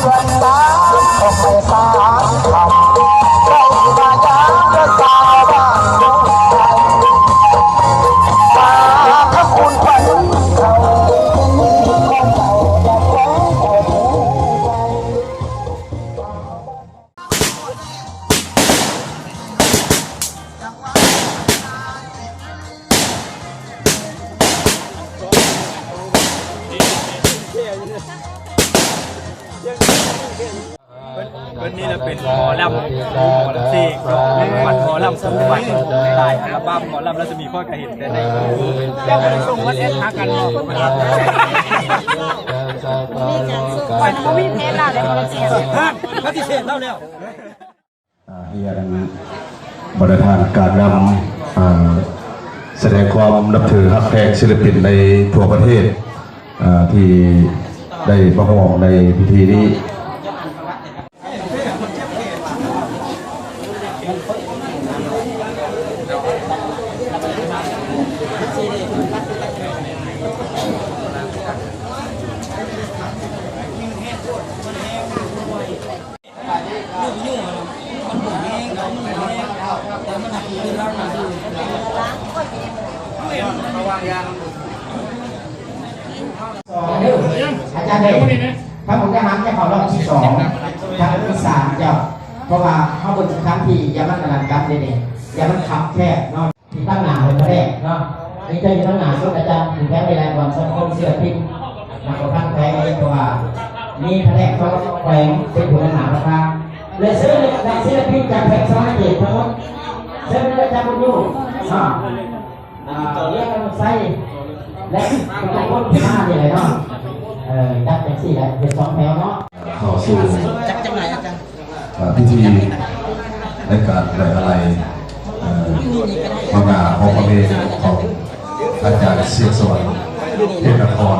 ເພິ່ນ ເພິ່ນນີ້ລະເປັນໝໍລຳ ໝໍລຳເສກເນາະ ບັດໝໍລຳຄູ່ບັດຫຼາຍອັລບັມ ໝໍລຳລາຊະມີ ຂ້ອຍກະເຫັນແຕ່ໃນ ເຈົ້າບໍ່ໄດ້ສົ່ງວັອດແອັບຫາກັນບໍ? ບໍ່ມີແຜນລາວເດ້ ປະຕິເສດລາວແລ້ວ. ອ່າ ຮຽນບັນດາທ່ານການນຳ ອ່າ ສະແດງຄວາມນັບຖືຮັກແພງສິລະປິນໃນທົ່ວປະເທດ ອ່າ ທີ່ໄດ້ມາຮ່ວມໃນພິທີນີ້. ສອງເດີ ອາຈານເດ ທາງມຸກດາຫານຈະເຂົ້າຮອບທີສອງ ທາງທີສາມເຈົ້າ ເພາະວ່າເຮົາເບິ່ງສະຖານທີ່ ຢ່າມັນອັນນັ້ນກັນເດນີ້ ຢ່າມັນຄັບແຄບເນາະ. ທີ່ຕັ້ງໜ້າເພິ່ນແລກເນາະ ນີ້ເຈົ້າຢູ່ທາງໜ້າສຸດ ອາຈານຢູ່ແຖວນີ້ແຫຼະ ບ່ອນສັງຄົມສິລະປິນ ນຳການແຂວງເອງ ເພາະວ່າມີພະແນກສອງແຂວງເປັນຜູ້ນຳໜ້າປະທານ ແລະ ເຊີນນັກສິລະປິນຈາກແຂວງສະຫວັນນະເຂດທັງໝົດ ເຊີນອາຈານບຸນຢູ່ເນາະ ອ່າ ເລື່ອງໄຊ ແລະ ທຸກໆຄົນທີ່ມານີ້ແຫຼະເນາະ ເອີ ຈັດຈັ່ງຊີ້ແຫຼະ ເປັນສອງແຖວເນາະ ເຂົ້າສູ່ ຈັກຈັ່ງໃດອາຈານ? ອ່າ ພິທີໃນການໄວ້ອາໄລ ເອີ ບັງຫນ້າຂອງພະເມຂອງອາຈານ ສຽງສະຫວັນ ເພັດນະຄອນ.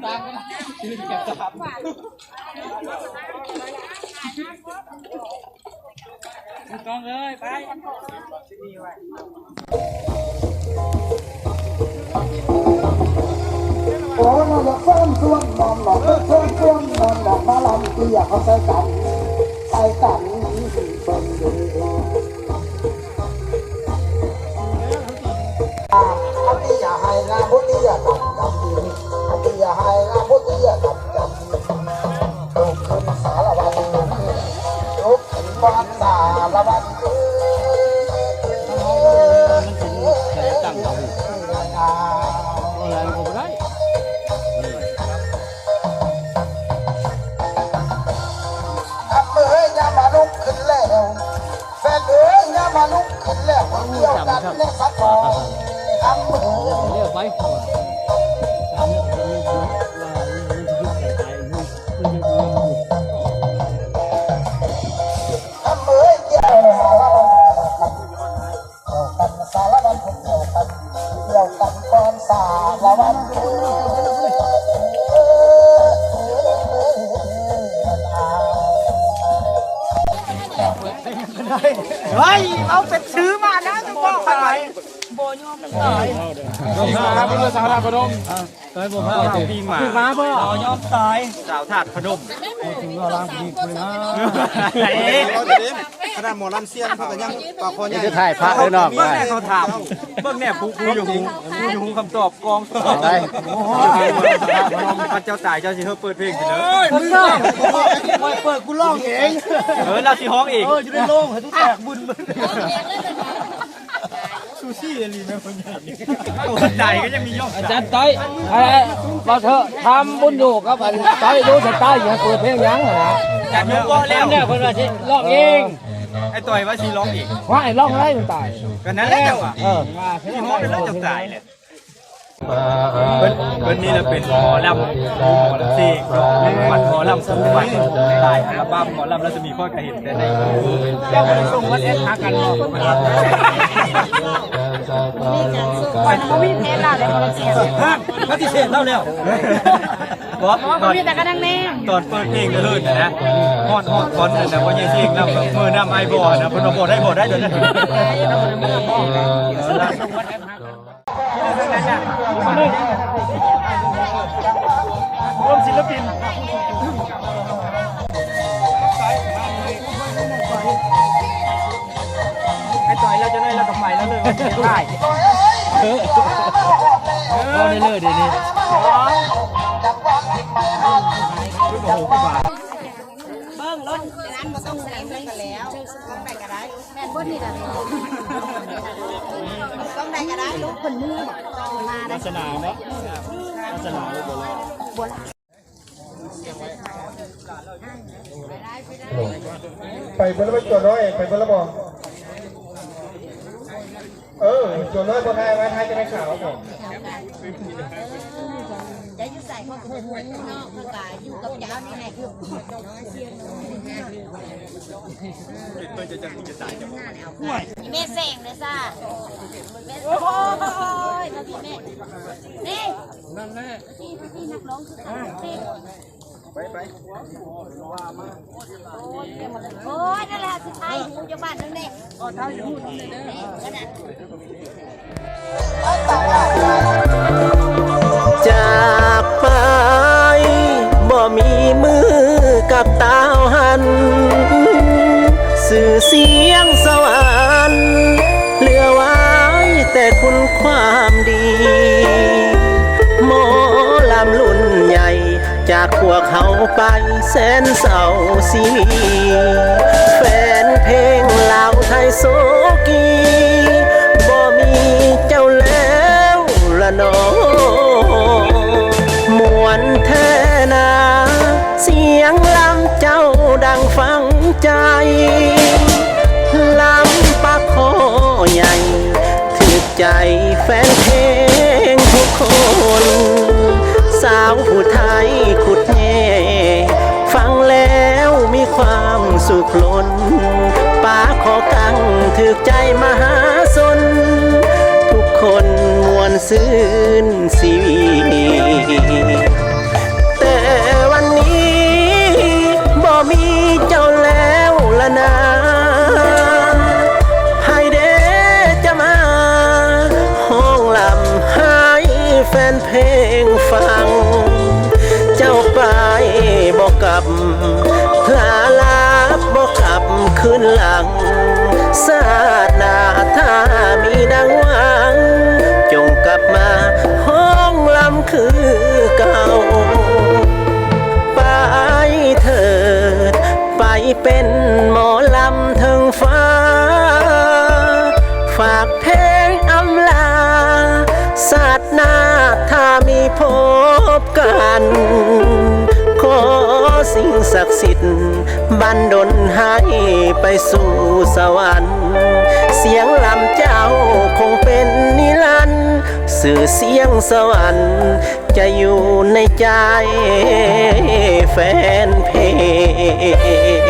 ຕ້ອງເລີຍ ໄປ. ໂອ້ ນາຢາກເຊີນຊວນນ້ອງໆ ເຊີນຊວນນ້ອງໆ ມາລຳເຕ້ຍເຂົ້າໃສ່ກັນ ໃສ່ກັນເບິ່ງເດີ້. ອາເຕ້ຍໃຫ້ລາ ບໍ່ເຕ້ຍດຳດຳດີ ອາເຕ້ຍໃຫ້ລາ ບໍ່ເຕ້ຍດຳດຳດີ ລຸກຂຶ້ນສາລະວັນ ລຸກຂຶ້ນ ລຸກຂຶ້ນ ຄຳເອີຍ ຍາມມາລຸກຂຶ້ນແລ້ວ ແຟນເອີຍ ຍາມມາລຸກຂຶ້ນແລ້ວ ດຽວກັນແນ່ສະກອຍ ຄຳເອີຍ ເລືອກໄວ້ ຄຳເອີຍ ດຽວສາລະວັນ ດຽວກັນສາລະວັນ ດຽວກັນກ່ອນສາລະວັນ ເຮີ້ຍ ເວົ້າເປັນຊື່ມານະ ຈະບອກໃຫ້ ບໍ່ຍອມຕາຍ ຍອມຕາຍ ເພິ່ນວ່າສາລະພະນົມ ເອີຍ ບໍ່ພາປີໝາ ມາບໍ່ ບໍ່ຍອມຕາຍ ສາວທາດພະນົມ ເອີ ຂະໜາດໝໍລຳສ່ຽງເຂົາກໍຍັງປາກຄໍໃຫຍ່ ຈະຖ່າຍພະເດີນ້ອງ ເບິ່ງແນ່ເຂົາຖາມ ເບິ່ງແນ່ຜູ້ ຜູ້ຢູ່ຫູ ຜູ້ຢູ່ຫູຄຳຕອບກອງ ເອົາໄປ ຄັນເຈົ້າຕາຍເຈົ້າຊິເຮີເປີດເພງຊິເດີ ໂອ້ຍ ມຶງຮ້ອງ ຂ້ອຍເປີດ ກູຮ້ອງເອງ ເອີ ລາວຊິຮ້ອງເອງ ເອີ ຢູ່ໃນໂລງໃຫ້ຕູແຕກບຸນ ຊູຊີອີ່ຫຼີແມ່ນຄົນໃຫຍ່ ໂອ້ ຕາຍກໍຍັງມີຍອມ ອາຈານຕ້ອຍ ເອີ ບໍ່ເທີ້ ທຳບຸນຢູ່ກັບອັນຕ້ອຍ ດູສະຕາຍ ເປີດເພງຫຍັງຫັ້ນນະ ຈັດຍົກເບາະແລ້ວ ແລ້ວເພິ່ນວ່າຊິຮ້ອງເອງ ເອີ ອ້າຍຕ້ອຍວ່າຊິຮ້ອງເອງ ວ່າໃຫ້ຮ້ອງໄດ້ມັນຕາຍ ກໍນັ້ນແຫຼະເຈົ້າວ່າ ເອີ ຊິຮ້ອງໄດ້ແລ້ວເຈົ້າຕາຍແຫຼະ ເພິ່ນ ເພິ່ນນີ້ລະເປັນໝໍລຳ ໝໍລຳເຊກເນາະ ປັດໝໍລຳຄູ່ປັດ ຫຼາຍອັລະບັມໝໍລຳລາຊະມີຂ້ອຍກໍເຫັນແຕ່ໃນ ເຈົ້າບໍ່ໄດ້ສົ່ງວັອດແອັບຫາກັນບໍ? ໄປ ບໍ່ມີເພຈລາວເດ້ ບໍ່ໄດ້ເສຍ ຮະ ປະຕິເສດລາວແລ້ວ ບໍ່ ບໍ່ມີແຕ່ກະນັ່ງແນມ ຕອນເປີດເພງກະເຮີນນະ ຮອດ ຮອດຕອນນັ້ນນະ ພໍ່ໃຫຍ່ເຊກນຳ ເມືອນຳອ້າຍບໍ່ນະ ເພິ່ນວ່າບໍ່ໄດ້ ບໍ່ໄດ້ ດຽວນີ້ ລວມສິນລະປິນ ໄອ້ຕ້ອຍລາວຈະໜ້ອຍລາວກໍໄປລາວເລີຍ ວ່າຊິໄປ ເອີ ເວົ້າໄດ້ເລີຍດຽວນີ້ ເບິ່ງລົດນັ້ນບໍ່ຕ້ອງເຊັນກັນແລ້ວ ຕ້ອງໄດ້ກໍໄດ້ ແມ່ນບໍ່ນີ້ລະ ຕ້ອງໄດ້ກໍໄດ້ ລູກເພິ່ນມີ ມາໄດ້ ວາສະໜາເນາະ ວາສະໜາລູກໂບລານ ໂບລານ ໄປເບິດແລ້ວບໍ່ ຕົວນ້ອຍ ໄປເບິດແລ້ວບໍ່? ເອີ ໂຈນນ້ອຍບໍ່ຖ່າຍ ມາຖ່າຍຈະໄດ້ຂາວ ເຈົ້າຢູ່ໃສ ເຂົາກໍບໍ່ຮູ້ເນາະ ເຂົາກໍຢູ່ກັບເຈົ້ານີ້ແຫຼະ ເພິ່ນຈະຈັກຈະຕາຍ ແມ່ແສງເດີຊະ ໂອ້ຍ ມາພີ່ແມ່ ນີ້ ນັ້ນແຫຼະ ພີ່ ພີ່ນັກຮ້ອງຄືກັນ ໄປ ໄປ ໂອ້ຍ ໂອ້ຍ ນັ້ນແຫຼະ ຊິໄປ ຮູ້ຈັກບ້ານນັ້ນແຫຼະ ຈາກໄປບໍ່ມີມື້ກັບຕາວຫັນ ຊື່ສຽງສະຫວັນ ເຫຼືອໄວ້ແຕ່ຄຸນຄວາມດີ ໝໍລຳລຸ້ນໃຫຍ່ ຈາກພວກເຮົາໄປແສນເສົ້າຊີວິດ ແຟນເພງລາວໄທໂສກີ ບໍ່ມີເຈົ້າແລ້ວລະໜໍ ມ່ວນແທ້ນາ ສຽງລຳເຈົ້າດັງຟັງໃຈ ລຳປາກຄໍໃຫຍ່ ຖືກໃຈແຟນເພງທຸກຄົນ ສາວຜູ້ໄທກຸດແຍ່ ຟັງແລ້ວມີຄວາມສຸກລົ້ນ ປາກຄໍກັງຖືກໃຈມະຫາຊົນ ທຸກຄົນມ່ວນຊື່ນຊີວິດ ຫຼັງ ຊາດໜ້າຖ້າມີດັ່ງຫວັງ ຈົ່ງກັບມາຮ້ອງລຳຄືເກົ່າ ໄປເທີດ ໄປເປັນໝໍລຳເທິງຟ້າ ຝາກ ແພງອຳລາ ຊາດໜ້າຖ້າມີພົບກັນ ຂໍສິ່ງສັກສິດບັນດົນໃຫ້ໄປສູ່ສະຫວັນ ສຽງລຳເຈົ້າຄົງເປັນນິລັນ ຊື່ສຽງສະຫວັນຈະຢູ່ໃນໃຈແຟນເພງ.